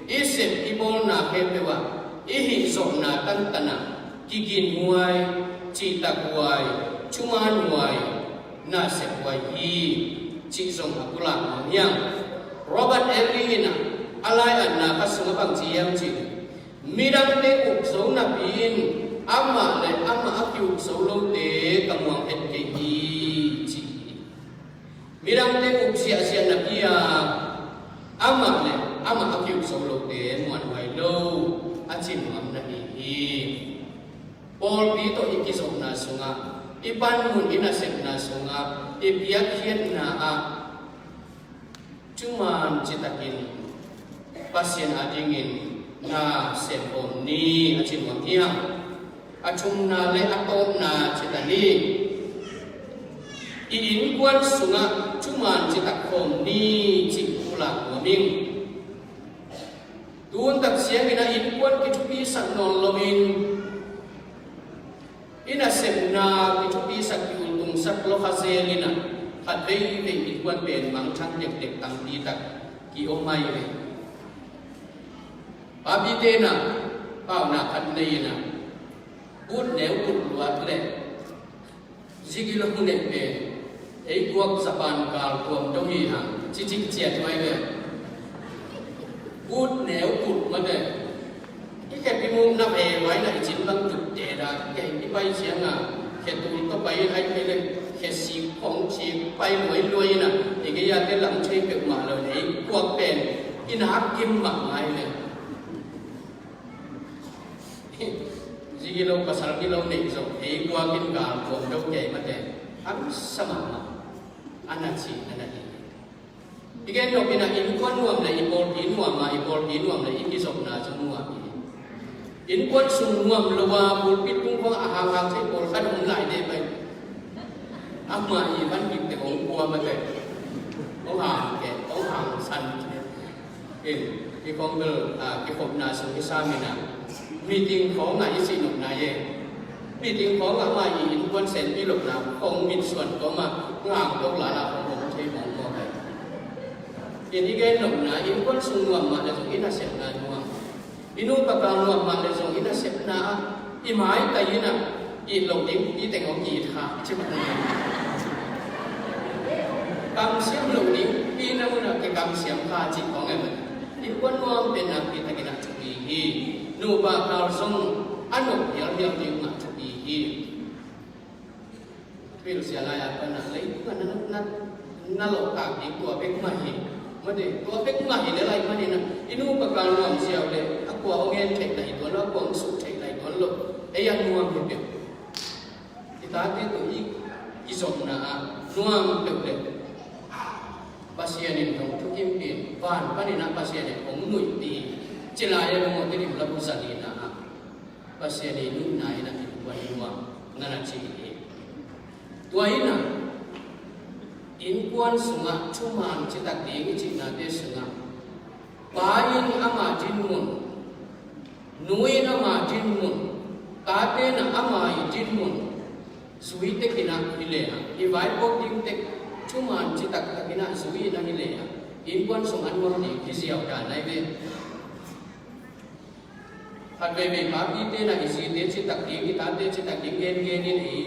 i sep i bawlna khempeuh ah i hih zawhna tantan ah kigin huai, cihtak huai, thuman huai, na sep huai hi cih zong a pulak nuam hi hang. Robert Ellie in ah a lai-atna khat sungah bang ci hiam cih leh, midangte uk zo napi in amah le amah a ki-uk zo lote ka muang het kei hi, ci hi. Midangte uk ziahziah napi a amah le amah a ki-uk zo lote muanhuai lo a ci nuam na hi hi. Pawlpi tawh i kizopna sungah, i panmun i nasepna sungah, i piakkhiatna ah thuman citakin Pasian adingin na sem khawm ni a ci nuam hi hang. A thumna le a tawpna cita ni. I innkuan sungah thuman citak khawm ni cih pulak nuam ing. Tun tak ciangin ah innkuan kithupisak nawn loin, i nasepna kithupisak, ki-ultungsak lo kha zel in ah, khat veivei innkuan pen mangthang dekdek tampi tak ki-om mai ve. Papite in ah paunak khat nei in ah, boot neu kulh luat leh zigilo neh pen, ei guak Japan gal tuam dong hi hang, ci cik ciat mai ve. Boot neu kulh mate. I khe pi muk na ve vai na i cin bang tut te da, khe i pai ciang a, khe tul tawh pai in ai khe le, khe sik khong sik pai luai luai in a, i gei a te lam thei peuhmah lo, ei guak pen i nak kim mahmah hi le. Zi gilo pasal gilo neih zong ei guak in gal tuam deuh kei mate, hamsa mahmah a na ci a na hi. I gen nop in a, innkuan nuam le i pawlpi nuam a, i pawlpi nuam le i kizopna zong nuam hi. Innkuan sung nuam lo a pulpit kung khawng a hanghang thei pawlkhat om lai deh pai. Amah i van gik te hong kua mate, hong hang ke, hong hang san ke. In, i kong bel, a, kikhopna sung i sam in a, meeting khawng a i cih nopna ye. Meeting khawng a amah i innkuan senpi lohna khawng mitsuan kawm a, ngang tok lala khawng hong thei mawngmawng ai. In, i gen nopna, innkuan sung nuam mah le zong i nasepna nuam. I nupa kal nuam mah le zong i nasepna ah i maitai in a, it loh ding pi teng hong it kha, ci mah. Kamsiam loh ding pi na mun a kikamsiam kha, ci khawng e mah. Innkuan nuam pen nakpi takin a thupi hi. Nupa kal zong a nop hialhial ding mah thupi hi. Pilsia lai-at pan a leitung a na, na, na lawhtak ding tua bek mah hi. Mate, tua bek mah hi le lai manin a, i nupa kal nuam ziau le, a kua hong en theih lai tuan lo, a kua hong suk theih lai tuan lo. Ei a nuam hi peuh. I tate tawh i, i zopna ah nuam peuh le, Pasian in hong thukimpih, van panin a Pasian in hong nuihpih. Ci lai a lungawte dim la bu zalina ah Pasian i nuihna in a innkuan nuam na na ci hi. Tua in a, innkuan sungah thuman citak ding i cihnate sungah, pa in ama dinmun, nu in ama dinmun, tate in a ama i dinmun zui tekin a hi le a, i vaipuak ding tek thuman citak takin a zui in a hi le a, innkuan sung a nuam ding hi ziau dan ai ve. Khat veivei papite in a i zite citak ding, i tate citak ding gengen in ei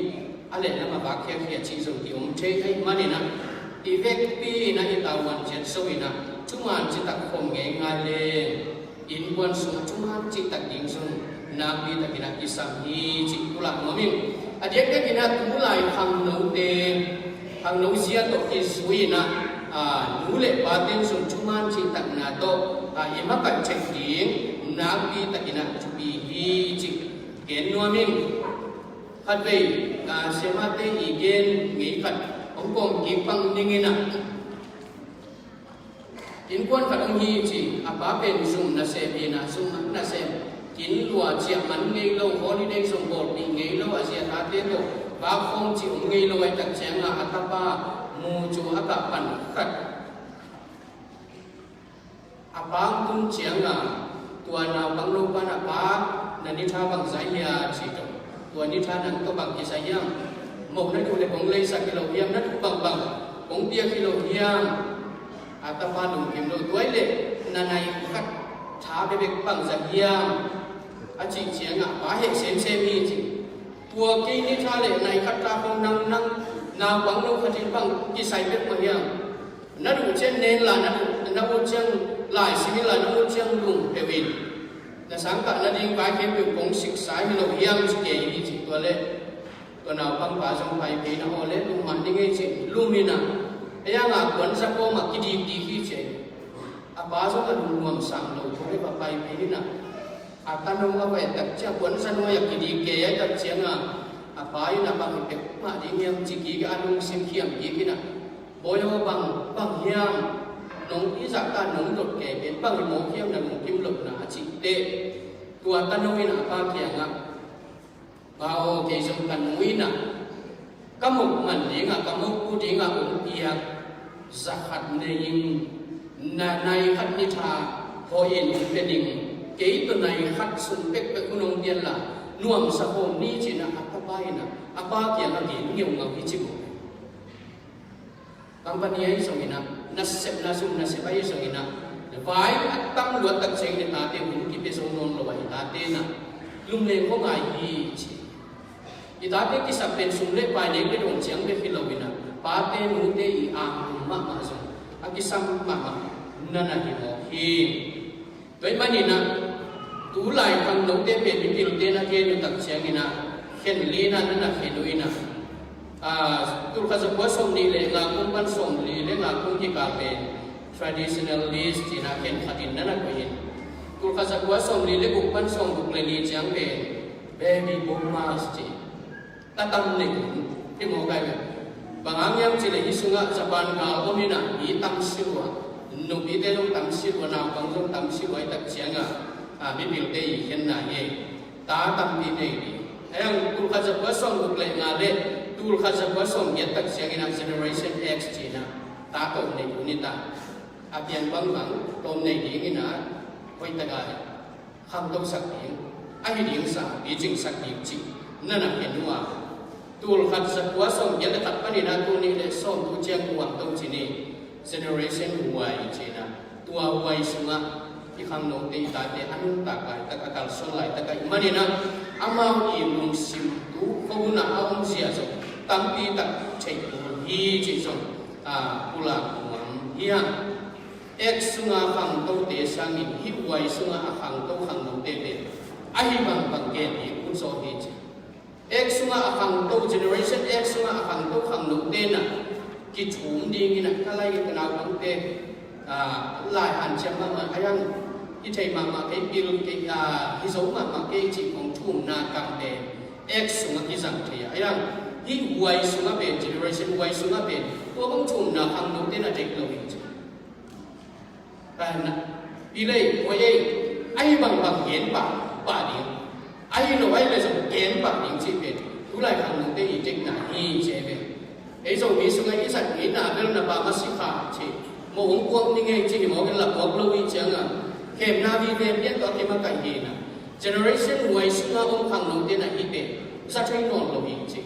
a lehlam a vak khiakhia cih zong ki-om thei ahih manin a, i vekpi in a i tavuan ciat zo in a, thuman citak khawm ngeingai le, innkuan sung a thuman citak ding zong nakpi takin a kisam hi cih pulak nuam ing. A diakdiakin a tulai khangnote, Khangno zia tawh kizui in ah, a, nu le pate'n zong thuman cihtakna tawh, a, i makaih theih ding nakpi takin ah thupi hi cih gen nuam ing. Khatvei, a, siamate i gen ngei khat hong kawm kik pang ning in ah, innkuan khat hong hi ci, a pa pen zum nasem hi in ah, zum nasem, inn lua, ciah man ngei lo, holiday zong bawlpih ngei lo, a zi a tate tawh vak khawm cih om ngei lo ahih tak ciang a, a tapa mu cu a kah pan khat. A pa hong tun ciang a, tua naupang lopa in, "A pa, na ni tha bangzah hi hiam?" ci tawh. "Tua ni tha nang tawh bang kisa hiam? Moh na duh leh kong leisak hi lo hiam? Na duh bangbang kong piak hi lo hiam?" A tapa lungkim lo. "Tua hi leh na nai khat tha bekbek bangzah hiam?" a cih ciang a, a pa heh semsem hi ci. "Tua kei ni tha le nai khat tha khawng nang, nang naupang lo khat in bang kisai pek mah hiam? Na duh ciang nen la, na duh, na ut ciang lai sim in la, na ut ciang lum peuh in. Na sangkah nading vai khempeuh kong siksa hi lo hiam?" ci kei hi ci. Tua leh tua naupang pa zong Paipih in ah, "Aw leh, lum mah ning ei," ci. Lum in ah, a yang a kuanza kawm ah kidikdik hi ci. A pa zong a lungnuam sang lo, tua leh Paipih in ah, a tanu a vai tak ciang kuanza nuai a kidik kei a tak ciang a, a pa in ah, "Bang hi pek mah ding hiam?" ci kik a, a lungsim khiam kik in ah, "Bawi aw, bang, bang hiam? Nong i zahtak, nong dot kei pen bang hi mawk hiam, na lungkim lohna?" a cih teh, tua tanu in ah a pa kiangah, "Pa aw, kei zong ka nu in ah ka mok man ding a, ka mokpu ding a hong piak za khat nei ing, na nai khat ni tha hawh in hong pia ning. Kei tawh nai khat sung pekpek hun hong pia in la, nuamsa khawm ni," ci in ah a tapa in ah a pa kiangah gen ngeungau hi ci mawk. Company ahi zongin ah, nasepna zum nasep ahi zongin ah, vai a tam luat tak ciangin i tate hun kipia zo nawn lo a, i tate in ah lumleng khuangai hi ci. I tate kisap pen sum le pai nek le dawn ciang bek hi lo in ah, pate nute i angtum mahmah zong a kisam mahmah na na hi mawk hi. Tua ahih manin ah, tu lai khangnote pen mipilte na gen uh tak ciangin ah, khen lina na na khen uh in ah, ah, tul khat za kua sawmnih le nga kum pan sawmli le nga kum kikal pen traditional list ci-in ah khen khatin na na koih in. Tul khat za kua sawmli le guk pan sawmguk le li ciang pen baby boomers ci. Tatam nei hun hi mawk ai ve. Bang hang hiam cih leh hih sungah Japan gal om in ah, mi tam si lua, nupite zong tam si lua, naupang zong tam si lua, i tak ciangah, a, mipilte i khenna hi. Ta tampi nei ding. A yang tul khat za kua sawmguk le nga le tul khat za kua sawmgiat tak ciangin ah Generation X ci-in ah ta tawm nei hun hi ta. A pian bangbang tawm nei dingin ah hoih tak a khangtosak ding, ahi ding sa, picingsak ding cih na na khen uh a. Tul khat za kua sawmgiat le khat panin ah tul nih le sawmguk ciang huamto ci ni, Generation Y ci-in ah, tua Y sungah i khangnote, i tate a nuntak laitak, a kalsuan laitak ahih manin ah, amau i lungsim tu khuahun ah a omzia zong tampi tak theih kul hi cih zong, a, pulak nuam hi hang. X sunga khangtote sangin hih Y sunga a khangto khangnote pen ahi bangbang gen ding uh zaw hi ci. X sunga a khangto, Generation X sunga a khangto khangnote na kithum dingin ah ka lai ka naupangte, a, lai hanciam mahmah a yang, hi thei mahmah kei, pil kei, a, hi zo mahmah kei cih kong thumna kamte X sunga kizang thei a yang, hih Y sunga pen, Generation Y sunga pen tua kong thumna khangnote na tek lo hi ci. Pi lei, koi ei, ahi bangbang gen pah, pah ding. Ahi lo, ahi le zong gen pah ding cih pen tu lai khangnote i tekna hi ci ve. Ei Zomi sungah i zat ngeina bel na pa mah si kha ci. Mo hong puak ni ngei ci hi mawk in la puak lo hi ciangah, khemna vive pian tawh a kimakaih hi na. Generation Y sunga om khangnote na hi pen za thei nawn lo hi ci.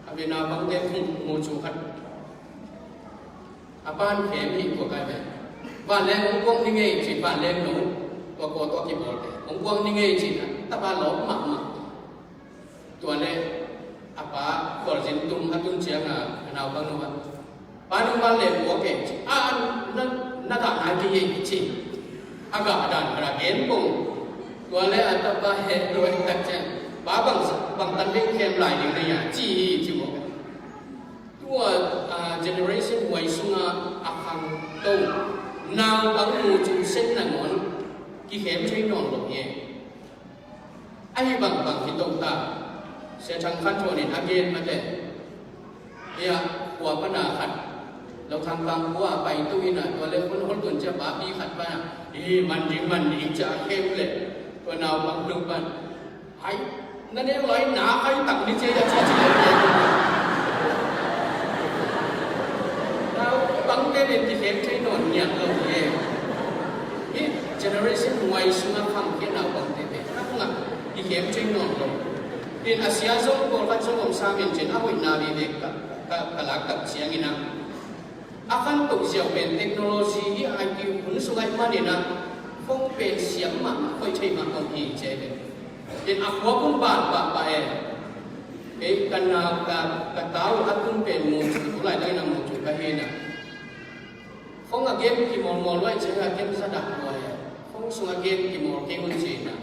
A ve, naupangte hong mu cu khat. A pan khem hi tua kai ve. Vanleng hong kuang ni ngei ci, vanleng no tua kaw tua kibawlte hong kuang ni ngei ci na, tapa lawp mahmah. Tua le a pa khualzin tum a tun ciang a, a naupang no ah, "Pa, nang vanleng kuang kei ci a, na, na gah nai kei hi ci." A gah dan a gen pong. Tua le a tapa heh lua tak ciang, "Pa, bang, bang tan ding khem lai ding na hia?" ci hi ci maw. Tua, ah, generation huai sunga a khangto naupang nu cu sen nangawn kikhem thei nawn lo hi. Ahi bangbang hi to ta. Sia Thang Khan Thawn in a gen mate. Ia, khua pana khat, Lo Thang Pang khua a pai tu ina, tua le hun hol tun cia papi khat pana, i man ding man ding cia a khem le, tua naupang nu pan, hai, na neu lai na hai tak ni cia ia cia cia. Naupang te nen kikhem thei nawn ngiat lo hi. Hi generation huai sunga khang khia naupang te te. Khang a kikhem thei nawn lo. In a sia zong pawl khat zong om sa men cin a hoih na ve ve ka, ka, ka lak tak ciangin a. A khan to ziau pen technology hi a ki hun sung ai manin a. Phone pen siam mah mah hoih thei mah kong hi cia ve. In a khua kun ban pah pah e. Ei, ka nau, ka, ka tau a tung pen mu cu, tu lai dai na mu cu ka hi na. Phone a game kimawlmawl luai ciang a game za dah luai. Phone sung a game kimawl kei hun ci na.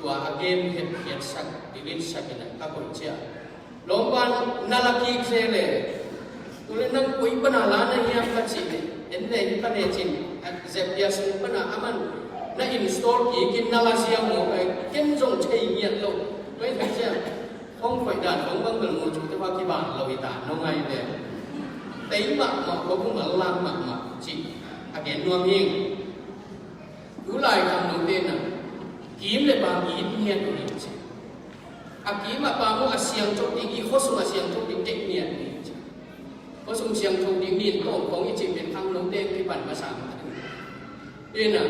Tua a game het hiat sak, delete sak ina ka koih cia. Lawmpan na la kik se le. Tu le nang koi pana la na hiam ka ci le. En le hi ka ne cin. Zep pia sung pana a man. Na install kik in na la siam maw. Ken zong thei ngiat lo. Koi thei cia. Hong khoih dan hong bang bel mu cu te va kiban lo hi ta, no ngai ve. Tei mahmah, ko bung a lang mahmah ci. A gen nuam hing. Tu lai khangno te na kim le pam it ngiat uh hi ci. A kim a pam uh a siangtho ding, i khuasung a siangtho ding tek ngiat uh hi ci. Khuasung siangtho ding ni in tawm kong i ci pen khangno te kipan masa mah. Ina,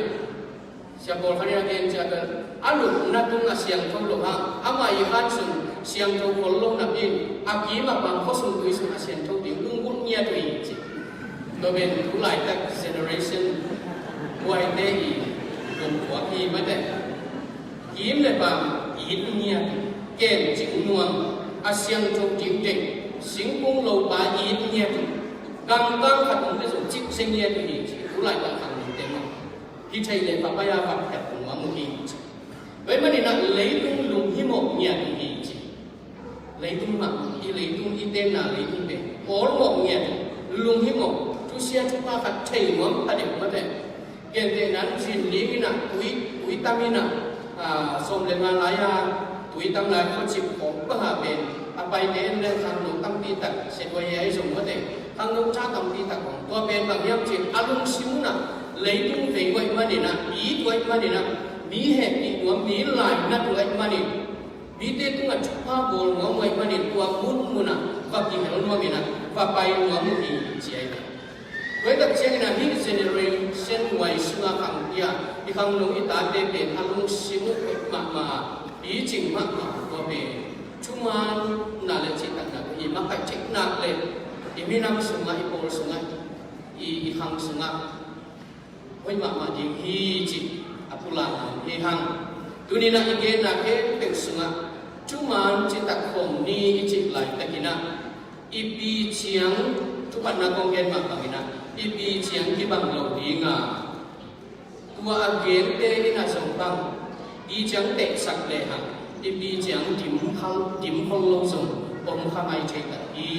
Sia Paul Khan in a gen cia bel, a lupna tung a siangtho lo hang, amah i khan sung siangtho khol lo napi in, a kim a pam khuasung tui sung a siangtho ding lunggulh ngiat uh hi ci. Tua pen tu laitak generation huaite i lungkhuak hi mate. Kim le pam it ngiat uh, kem cing nuam, a siangtho ding deng, singkung lo pa it ngiat uh, gangkang khat om le zong cip se ngiat uh hi ci. Tu laitak khang ding te mah. Hi thei le pha pai a vak phet nuam uh hi ci. Tua ahih manin ah leitung lunghimawh ngiat uh hi ci. Leitung mah, i leitung, i tenna leitung pen awlmawh ngiat uh, lunghimawh, thusia thupha khat thei nuam pha deuh mate. Gentehna in zin ling in ah, tui, tui tam in ah, ah, sawm le nga lai a, tui tam lai khuacip khawng bang a pen, a paite en le khangno tampi tak, se tua hi a i zong mate, khangno ca tampi tak hong. Tua pen bang hiam cin, a lungsim un ah, leitung vei uh ahih manin ah, i tuah ahih manin ah, mi hehpih nuam, mi lainat uh ahih manin, mite tungah thupha bawl nuam uh ahih manin, tua mun mun ah, va kihel nuam in ah, va pai nuam uh hi ci a hi. Tua hi tak ciangin ah, hih generation huai sungah khang hi a, i khangno i tate pen a lungsim uh hoih mahmah, picing mahmah, tua pen thumaanna le cihtakna, i makaih theihna le i minam sungah, i pawl sungah, i, i khang sungah hoih mahmah ding hi cih a pulak nuam hi hang. Tuni-in ah i genna khempeuh sungah thumaan citak khawm ni i cih laitakin ah, i piciang, thupatna kong gen mah bangin ah, i piciang kibang lo ding a, tua a gente in ah zong bang, piciang tehsak lehang, i piciang dimkhol, dimkhol lo zong om kha mai thei tak hi.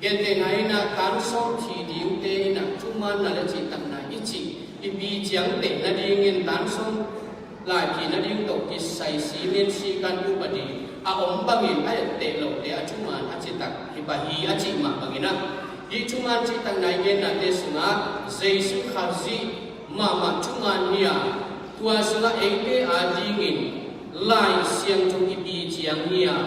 Gentehna in ah, tansawm thi dingte in ah thumaanna le cihtakna i cih, i piciang teh nadingin tansawm lai phi nading tawh kisai simin sikan upadi a om bangin a etteh lote a thumaan a citak hi pah hi a cih mah bangin ah, hih thumaan cihtakna i gennate sungah Jesu Khazih mahmah thumaan hi a, tua sungah eite adingin Lai Siangtho i piciang hi a,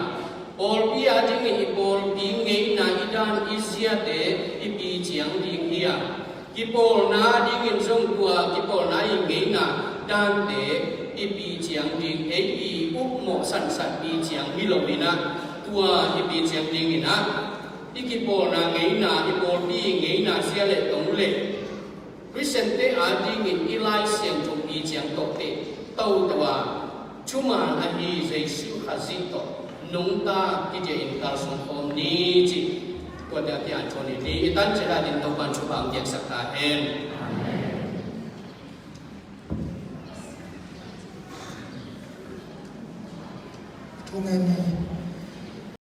pawlpi adingin i pawlpi ngeina i dan i ziate i piciang ding hi a, kipawlna adingin zong tua kipawlna i ngeina dante i piciang ding, ei i upmawh sansan piciang hi lo in ah, tua i piciang ding in ah, i kipawlna ngeina, i pawlpi i ngeina zia le tong le Khristiante adingin i Lai Siangtho piciang tawh teh toto a thumaan ahi Jesu Khazih tawh nungta kidiahin kalsuan khawm ni cih tuate a kian thuan hi ni. I tan ciat adingin Topa'n thupha hong piaksak ta hen. Amen.